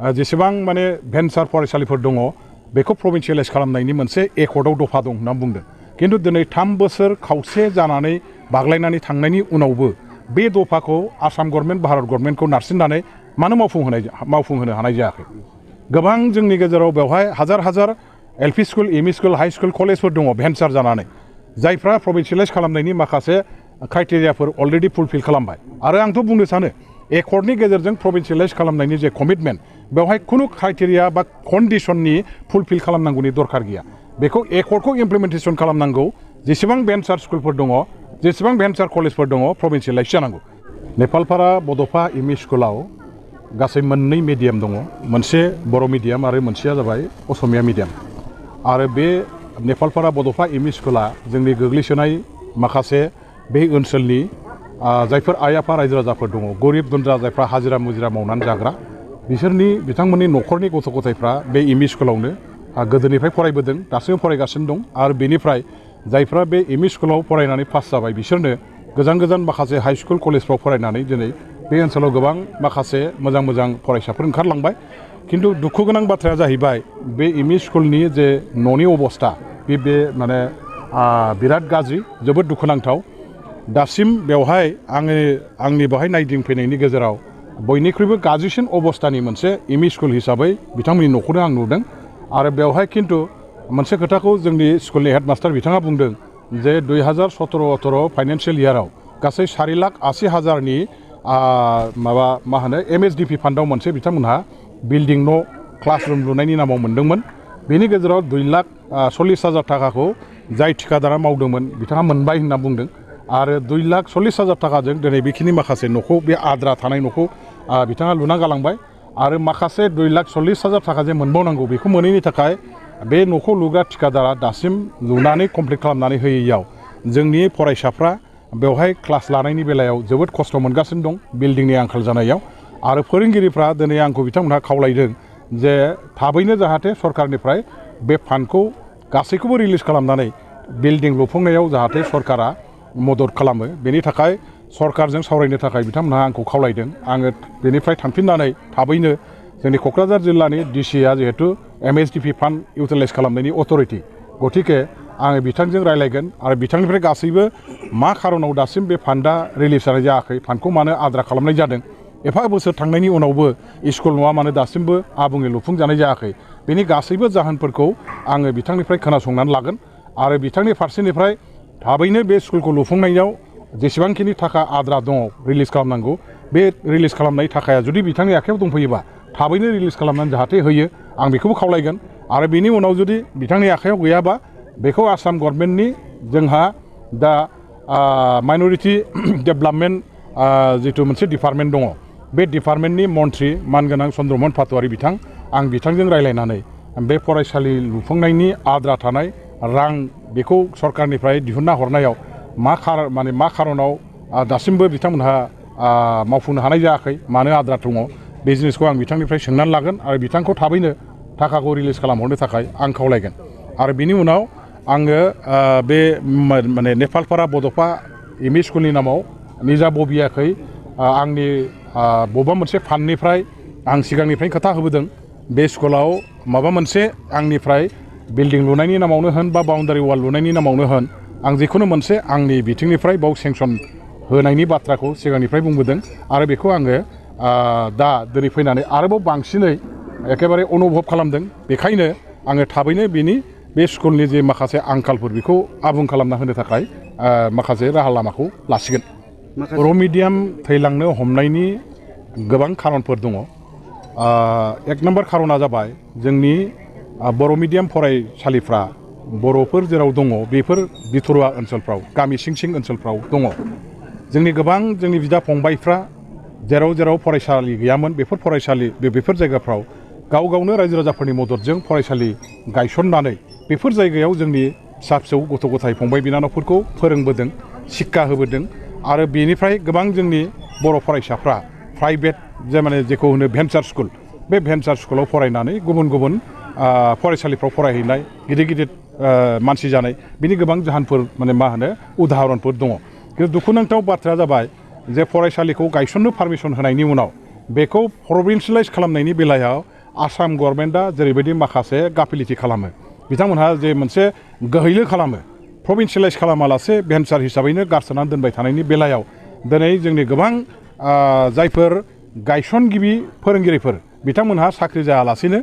जेसेबां माने भेन्सार फरायसालिफोर दङ बेखौ प्रभिन्सियेलाइज खालामनायनि मोनसे एकर्डआव दफा दं होनना बुंदों खिन्थु दिनै 3 बोसोर खावसे जानानै बाग्लायनानै थांनायनि उनावबो बे दफाखौ आसाम गभर्नमेन्ट भारत गभर्नमेन्टखौ नारसिननानै मानो मावफुंहोनो हानाय जायाखै गोबां जोंनि गेजेराव बेवहाय हाजार LP school ME school high school कलेजफोर दङ भेन्सार जानानै जायफ्रा प्रभिन्सियेलाइज खालामनायनि माखासे क्राइटेरियाफोर अलरेडि फुलफिल खालामबाय आरो आंथ' बुंनो सानो एकर्डनि गेजेरजों प्रभिन्सियेलाइज खालामनायनि जे कमिटमेन्ट बेवहाय खुनु क्राइटेरिया बा कन्डिशननि फुलफिल खालामनांगौनि दरकार गैया बेखौ एकर्डखौ इमप्लिमेन्टेसन खालामनांगौ जेसेबां भेन्सार स्कुलफोर दङ जेसेबां भेन्सार कलेजफोर दङ प्रभिन्सियेलाइज जानांगौ नेपालपारा बड'फा एमइ स्कुलाव गासै मोननै मिडियाम दङ मोनसे बर' मिडियाम आरो मोनसेया जाबाय असमिया मिडियाम आरो बे नेपालपारा बड'फा एमइ स्कुला जोंनि गोग्लैसोनाय माखासे बे ओनसोलनि जायफोर आइ आफा रायजो राजाफोर दङ गरिब गुन्द्रा जायफ्रा हाजिरा मुजिरा मावनानै जाग्रा बिथांमोननि न'खरनि गथ' गथायफ्रा बे एमइ स्कुलावनो गोदोनिफ्राय फरायबोदों दासिमबो फरायगासिनो दं आरो बेनिफ्राय जायफ्रा बे एमइ स्कुलाव फरायनानै पास जाबाय बिसोरनो गोजान माखासे हाई स्कुल कलेजफ्राव फरायनानै दिनै बे ओनसोलाव गोबां माखासे मोजां फरायसाफोर ओंखारलांबाय खिन्थु दुखु गोनां बाथ्राया जाहैबाय बे एमइ स्कुलनि जे न'नि अबस्था बे माने बिराद गाज्रि जोबोद दुखुनांथाव दासिम बेवहाय आंनि बेवहाय नायदिंफैनायनि गेजेराव बयनिख्रुइबो गाज्रिसिन अबस्थानि मोनसे एमइ स्कुल हिसाबै बिथांमोननि न'खौनो आं नुदों आरो बेवहाय खिन्थु मोनसे खोथाखौ जोंनि स्कुलनि हेडमास्टार बिथाङा बुंदों जे 2017-18 फाइनान्सियेल इयाराव गासै 4,80,000नि मा होनो एमएसडिपि फान्डआव मोनसे बिथांमोनहा बिल्डिं न' क्लासरुम लुनायनि नामाव मोनदोंमोन बेनि गेजेराव 2,40,000 थाखाखौ जाय ठिकादारा मावदोंमोन बिथाङा मोनबाय होनना बुंदों आरो 2,40,000 थाखाजों दिनै बेखिनि माखासे न'खौ बे आद्रा थानाय न'खौ बिथाङा लुना गालांबाय आरो माखासे 2,40,000 थाखा जे मोनबावनांगौ बेखौ मोनैनि थाखाय बे न'खौ लुग्रा ठिकादारा दासिम लुनानै कमप्लिट खालामनानै होयैयाव जोंनि फरायसाफ्रा बेवहाय क्लास लानायनि बेलायाव जोबोद खस्थ' मोनगासिनो दं बिल्डिंनि आंखाल जानायाव आरो फोरोंगिरिफ्रा दिनै आंखौ बिथांमोनहा खावलायदों जे थाबैनो जाहाथे सरकारनिफ्राय बे फान्डखौ गासैखौबो रिलिज खालामनानै बिल्डिं लुफुंनायाव जाहाथे सरकारा मदद खालामो बेनि थाखाय सरकारजों सावरायनो थाखाय बिथांमोनहा आंखौ खावलायदों आङो बेनिफ्राय थांफिननानै थाबैनो जोंनि क'क्राझार जिल्लानि डिसिआ जिहेतु एमएसडिपि फान्ड इउटिलाइज खालामनायनि अथ'रिटि गतिके आङो बिथांजों रायलायगोन आरो बिथांनिफ्राय गासैबो मा खारनाव दासिम बे फान्डआ रिलिज जानाय जायाखै फान्डखौ मानो आद्रा खालामनाय जादों एफा बोसोर थांनायनि उनावबो स्कुल नङा मानो दासिमबो आबुङै लुफुंजानाय जायाखै बेनि गासैबो जाहोनफोरखौ आङो बिथांनिफ्राय खोनासंनानै लागोन आरो बिथांनि फारसेनिफ्राय थाबैनो बे स्कुलखौ लुफुंनायाव जेसेबांखिनि थाखा आद्रा दङ रिलिज खालामनांगौ बे रिलिज खालामनाय थाखाया जुदि बिथांनि आखायाव दंफैयोबा थाबैनो रिलिज खालामनानै जाहाथे होयो आं बेखौबो खावलायगोन आरो बेनि उनाव जुदि बिथांनि आखायाव गैयाबा बेखौ आसाम गभर्नमेन्टनि जोंहा दा माइनरिटि डेभेलपमेन्ट जिथु मोनसे डिपार्टमेन्ट दङ बे डिपार्टमेन्टनि मन्थ्रि मानगोनां चन्द्रमन पाटवारी आं बिथांजों रायलायनानै बे फरायसालि लुफुंनायनि आद्रा थानाय रां बेखौ सरकारनिफ्राय दिहुनना हरनायाव मा खारनाव दासिमबो बिथांमोनहा मावफुंनो हानाय जायाखै मानो आद्रा दङ बे जिनिसखौ आं बिथांनिफ्राय सोंनानै लागोन आरो बिथांखौ थाबैनो थाखाखौ रिलिज खालामहरनो थाखाय आं खावलायगोन आरो बिनि उनाव आङो बे माने नेपालपारा बड'फा एमइ स्कुलनि नामाव निजा बबियाखै आंनि बबेबा मोनसे फान्डनिफ्राय आं सिगांनिफ्रायनो खोथा होबोदों बे स्कुलाव माबा मोनसे आंनिफ्राय बिल्डिं लुनायनि नामावनो होन बा बाउन्डारि वाल लुनायनि नामावनो होन आं जिखुनु मोनसे आंनि बिथिंनिफ्राय बाव सेंसन होनायनि बाथ्राखौ सिगांनिफ्राय बुंबोदों आरो बेखौ आङो दा दिनै फैनानै आरोबाव बांसिनै एखेबारे अनुभब खालामदों बेखायनो आङो थाबैनो बे स्कुलनि जे माखासे आंखालफोर बेखौ आबुं खालामना होनो थाखाय माखासे राहा लामाखौ लासिगोन बर' मिडियाम थैलांनो हमनायनि गोबां खारनफोर दङ एक नम्बर खारना जाबाय जोंनि बर' मिडियाम फरायसालिफ्रा बर'फोर जेराव दङ बेफोर बिथरुवा ओनसोलफ्राव गामि सिं ओनसोलफ्राव दङ जोंनि बिदा फंबायफ्रा जेराव फरायसालि गैयामोन बेफोर जायगाफ्राव गावनो रायजो राजाफोरनि मददजों फरायसालि गायसननानै बेफोर जायगायाव जोंनि फिसा फिसौ गथ' गथाय फंबाय बिनानावफोरखौ फोरोंबोदों शिक्षा होबोदों आरो बेनिफ्राय गोबां जोंनि बर' फरायसाफ्रा प्राइभेट जेखौ होनो भेन्सार स्कुल बे भेन्सार स्कुलाव फरायनानै गुबुन फरायसालिफ्राव फरायहैनाय गिदिर मानसि जानाय बिनि गोबां जाहोनफोर उदाहरनफोर दङ खिन्थु दुखुनांथाव बाथ्राया जाबाय जे फरायसालिखौ गायसननो पारमिसन होनायनि उनाव बेखौ प्रभिन्सियेलाइज खालामनायनि बेलायाव आसाम गभर्नमेन्टआ जेरैबायदि माखासे गाफिलिटि खालामो बिथांमोनहा जे मोनसे गोहैलो खालामो प्रभिन्सियेलाइज खालामालासे भेन्सार हिसाबैनो गारसोनानै दोनबाय थानायनि बेलायाव दिनै जोंनि गोबां जायफोर गायसनगिरि फोरोंगिरिफोर बिथांमोनहा साख्रि जायालासेनो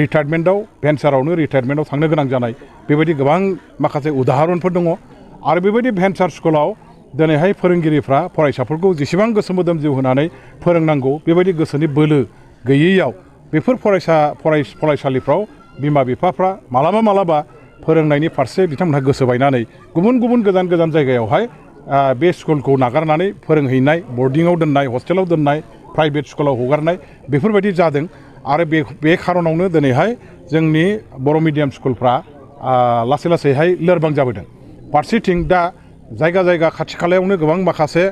रिटायारमेन्टआव भेन्सारावनो रिटायारमेन्टआव थांनो गोनां जानाय बेबायदि गोबां माखासे उदाहरनफोर दङ आरो बेबायदि भेन्सार स्कुलाव दिनैहाय फोरोंगिरिफ्रा फरायसाफोरखौ जेसेबां गोसो मोदोम जिउ होनानै फोरोंनांगौ बेबायदि गोसोनि बोलो गैयैयाव बेफोर फरायसालिफ्राव बिमा बिफाफ्रा मालाबा फोरोंनायनि फारसे बिथांमोनहा गोसो बायनानै गुबुन गुबुन गोजान गोजान जायगायावहाय बे स्कुलखौ नागारनानै फोरोंहैनाय बर्डिंआव दोननाय हस्टेलाव दोननाय प्राइभेट स्कुलाव हगारनाय बेफोरबायदि जादों आरो बे खारनावनो दिनैहाय जोंनि बर' मिडियाम स्कुलफ्रा लासै लासैहाय लोरबां जाबोदों फारसेथिं दा जायगा खाथि खालायावनो गोबां माखासे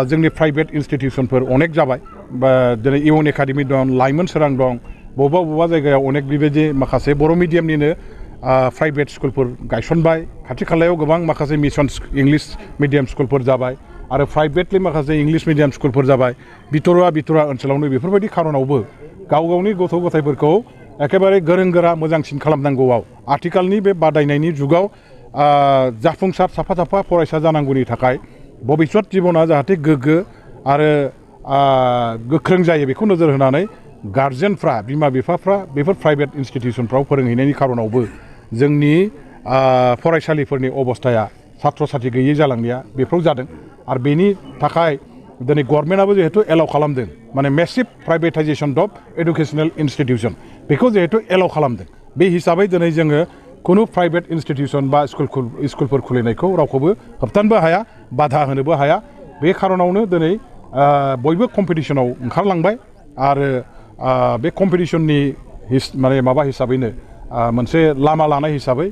जोंनि प्राइभेट इन्सटिटिउसनफोर अनेक जाबाय बा दिनै इउन एकाडेमि दं लाइमोन सोरां दं बबेबा जायगायाव अनेक बेबायदि माखासे बर' मिडियामनिनो प्राइभेट स्कुलफोर गायसनबाय खाथि खालायाव गोबां माखासे मिशन इंलिश मिडियाम स्कुलफोर जाबाय आरो प्राइभेटलि माखासे इंलिश मिडियाम स्कुलफोर जाबाय बिथुरा ओनसोलावनो बेफोरबायदि खारनावबो गावनि गथ' गथायफोरखौ एखेबारे गोरों गोरा मोजांसिन खालामनांगौआव आथिखालनि बे बादायनायनि जुगाव जाफुंसार साफा फरायसा जानांगौनि थाखाय भबिष्यत जिबना जाहाथे गोग्गो आरो गोख्रों जायो बेखौ नोजोर होनानै गार्जेनफ्रा बिमा बिफाफ्रा बेफोर प्राइभेट इन्सटिटिउसनफ्राव फोरोंहैनायनि खारनावबो जोंनि फरायसालिफोरनि अबस्थाया सात्र साथ्रि गैयै जालांनाया बेफोराव जादों आरो बेनि थाखाय दिनै गभर्नमेन्टआबो जिहेतु एलाउ खालामदों माने मेसिभ प्राइभेटाइजेसन अफ एडुकेसनेल इन्सटिटिउसन बेखौ जिहेतु एलाउ खालामदों बे हिसाबै दिनै जोङो खुनु प्राइभेट इन्सटिटिउसन बा स्कुलफोर खुलिनायखौ रावखौबो होबथानोबो हाया बाधा होनोबो हाया बे खारनावनो दिनै बयबो कम्पिटिसनाव ओंखारलांबाय आरो बे कम्पिटिसननि माने माबा हिसाबैनो मोनसे लामा लानाय हिसाबै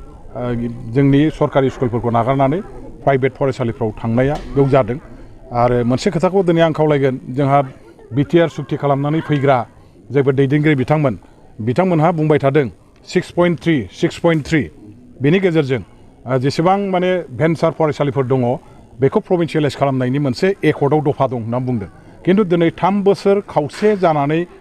जोंनि सरकारि स्कुलफोरखौ नागारनानै प्राइभेट फरायसालिफ्राव थांनाया बेयाव जादों आरो मोनसे खोथाखौ दिनै आं खावलायगोन जोंहा बिटिआर सुक्ति खालामनानै फैग्रा जायफोर दैदेनगिरि बिथांमोनहा बुंबाय थादों 6.3 बेनि गेजेरजों जेसेबां माने भेन्सार फरायसालिफोर दङ बेखौ प्रभिन्सियेलाइज खालामनायनि मोनसे एकर्डआव दफा दं होनना बुंदों खिन्थु दिनै 3 बोसोर खावसे जानानै